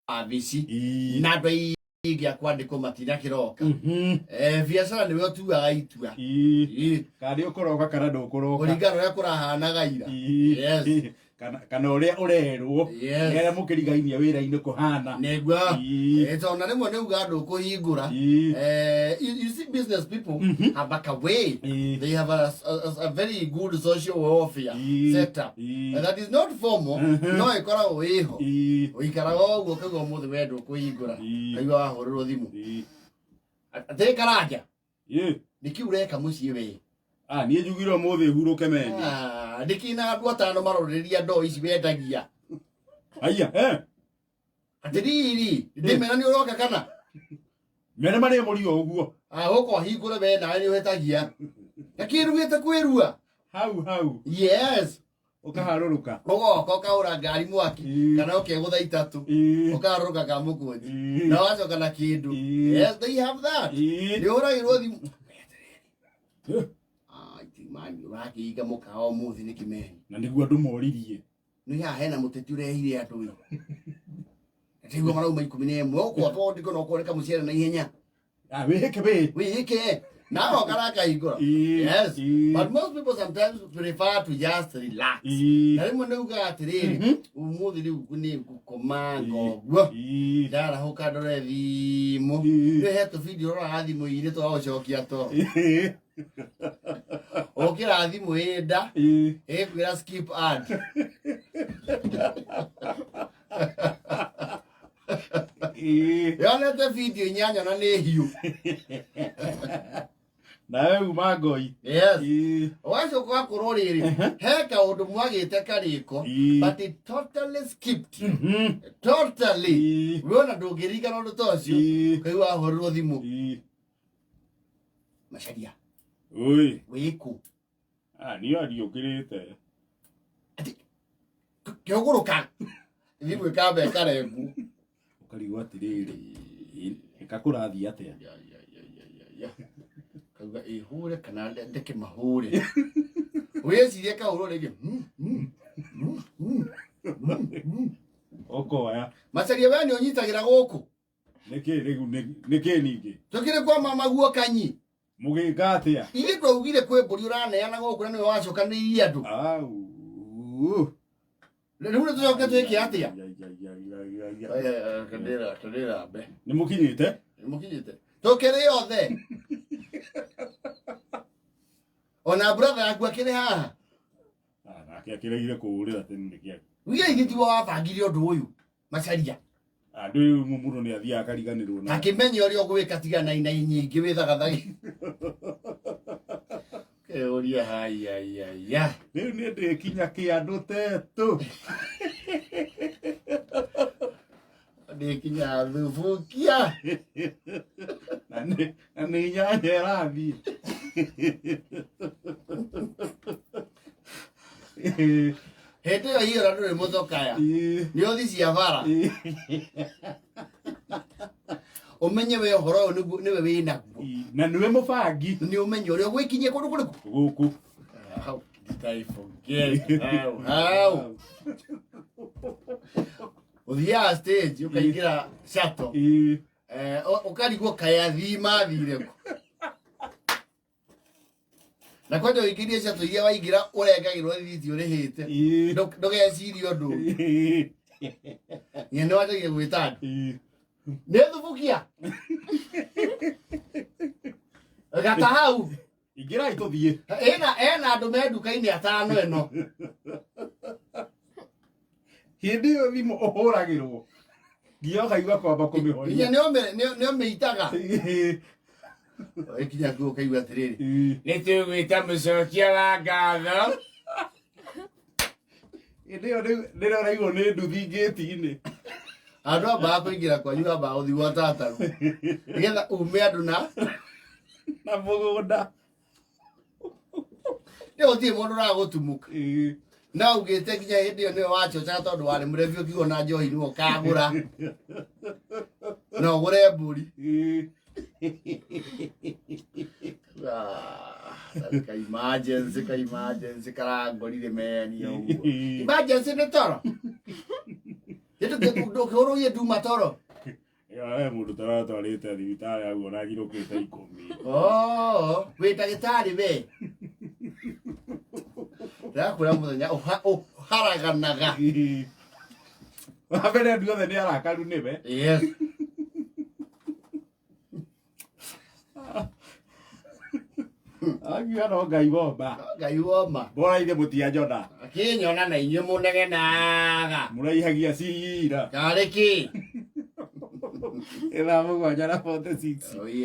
wabici Ii. Na andũ aingĩ a kwandĩkwo matinakĩroka. Biacara nĩwe ũtuaga itua. Ii. Kana nĩ ũkũroka kana ndũkũroka. Kũringana na ũrĩa kũrahanaga ira. Yes. Kana ũrĩa ũrerwo nĩ arĩa mũkĩrigainie wĩra-inĩ kũhana. Nĩguo. Tondũ na rĩmwe nĩ uga ndũkũhingũra. You see, business people have a way. They have a very good social welfare setup. And that is not formal, no ĩkoragwo ĩho. Ũikaraga ũguo ũkaigua ũmũthĩ we ndũkũhingũra. Kaigua wahũrĩrwo thimũ. Atĩ Karanja, nĩkĩ ũreka mũciĩ we? Ah, niĩ njugire ũmũthĩ hurũke meni. Ah, nĩkĩ na andũ atano marorĩria ndoo ici wendagia? Haiya, eh. Atĩrĩrĩ, ndĩmera nĩ ũroka kana? Mene marĩ mũrio ũguo. Ah, ũka ũhingũre we nawe nĩ ũhĩtagia. Na kĩrugĩte kwĩrua. Hau hau. Yes. Ũkaharũrũka. Ũgoka ũkahũra ngari mwaki kana ũkegũtha itatũ. Ũkaharũrũka ka mũkũnji. Na wacoka na kĩndũ. Yes, they have that. Nĩ ũhũragĩrwo thimũ. Ah, itimani ũrakĩiga mũkawa ũmũthĩ nĩ kĩmeni. Na nĩguo andũ moririe. Nĩ haha hena mũteti ũrehire andũ ĩ. Atiguo marauma 11 ũkwa tondũ ndiko no kuoneka mũcere na ihenya. Ah, wĩhĩke wĩ. Wĩhĩke nawe ũkarakahingũra. Yes. But most people sometimes prefer to just relax. Na rĩmwe nĩ ugaga atĩrĩrĩ, ũmũthĩ rĩu nĩ ngũkoma ngoguo. Ndarahũka ndore thimũ. Rĩu he tũbindio ũroraga thimũ-inĩ twagũcokia toro. Ũkĩra thimũ ĩ nda, ĩkwĩra skip ad. Yonete video inyanya na nĩ hiũ. Nawe uma ngoi. Yes. Ũgacoka ũgakorwo rĩrĩ, he kaũndũ mwagĩte karĩko, but it totally skipped. Totally. We ona ndũngĩririkana ũndũ ta ũcio. Ũkaigua wahũrĩrwo thimũ. Macaria. Oi. Wĩkũ? Ah, niĩ ndiũkĩrĩte. Kĩũgũrũka. Thimũ ĩkamba ĩkarengu. Ũkarigwo atĩrĩrĩ, ĩka kũrathiĩ atĩa? Ya, ya, ya, ya, ya, ya. Kauga ĩhũre kana ndeke mahũre. Wĩcirie kahũrwo rĩngĩ. Ũkoya. Macaria we nĩ ũnyitagĩra gũkũ. Nĩkĩ rĩu nĩkĩ ningĩ? Tũkĩrĩ kwa mama guo kanyi. Mũgĩka atĩa? Ithuĩ twaugire kwĩ mbũri ũraneana gũkũ na nĩwe wacokanĩrĩirie andũ. Au. Rĩu nĩ tũcoke twĩke atĩa? Ya, ya, ya, ya, ya, ya. Kandĩra, kandĩra mbe. Nĩ mũkinyĩte? Nĩ mũkinyĩte. Tũkĩrĩ othe. Ona brother yaku akĩrĩ haha. Ah, nake akĩregire kũũrĩra tene nĩkĩ? Wige ithuĩ tiwe wabangire ũndũ ũyũ. Macaria. Andũ rĩu mũndũ nĩ athiaga akariganĩrwo na Akĩmenya ũrĩa ũgwĩka tiga na inai nyingĩ wĩthagathagi. Kĩũria haiya. Rĩu nĩ ndĩkinya kĩandũ tetũ. Ndĩkinya thubukia. Na nĩ inyanya ĩrathiĩ. Hĩndĩ ĩyo hiyo ndũrĩ mũthokaya. Nĩ ũthi cia bara. Ũmenye we ũhoro ũyũ nĩwe wĩ naguo. Na nĩwe mũbangi. Nĩ ũmenye ũrĩa ũgwĩkinyia kũndũ kũrĩkũ? Gũkũ. How did I forget? How? How? Ũthiaga stage ũkaingĩra shuttle. Ũkarigwo kaĩ athii mathire kũ. Na kwanja ũingĩrie shuttle iria waingĩra ũrengagĩrwo rĩthiti ũrĩhĩte. Ndũgecirie ũndũ ũngĩ. Nginya nĩ wanjagia gwĩta andũ. Nĩ thubukia. Gata hau. Ingĩrai tũthiĩ. Ena andũ me nduka-inĩ atano ĩno. Hĩndĩ ĩyo thimũ ũhũragĩrwo. Nginya ũkaigua kwamba kũmĩhoria. Nginya nĩ ũmĩitaga. Ĩkinya kuo ũkaigua atĩrĩrĩ. Nĩ tũgwĩta mũcokia wa ngatho. Hĩndĩ ĩyo rĩu rĩrĩa ũraigwo nĩ nduthi ngĩti-inĩ. Andũ ambaga kũingĩra kwanyu ambaga gũthiĩ gwa tatagu. Nĩgetha ume andũ na na mũgũnda. Nĩ gũtirĩ mũndũ ũragũtumũka. Na ugĩte nginya hĩndĩ ĩyo nĩwe wacocaga tondũ warĩ mũrebi ũkiuga na njohi nĩwe ũkagũra. Na ũgũre mbũri. Ah, ka emergency, ka emergency karangorire meni ũguo. Emergency nĩ toro. Ndũkĩhũrũgie nduma toro. We mũndũ taratwarĩte thibitarĩ aguona ngirũkĩte 10. Oh, wĩ ndagĩtarĩ we. Ndĩrakwĩra mũthenya ũharaganaga. Wa mbere andũ othe nĩ arakaru nĩwe. Yes. Akiuga no Ngai womba. Ngai woma. Bora ithe mũtianjona. Akĩnyona na inyuĩ mũnegenaga. Mũraihagia cira. Karĩ kĩ? Ithaa 7 na 46. Oh, yeah.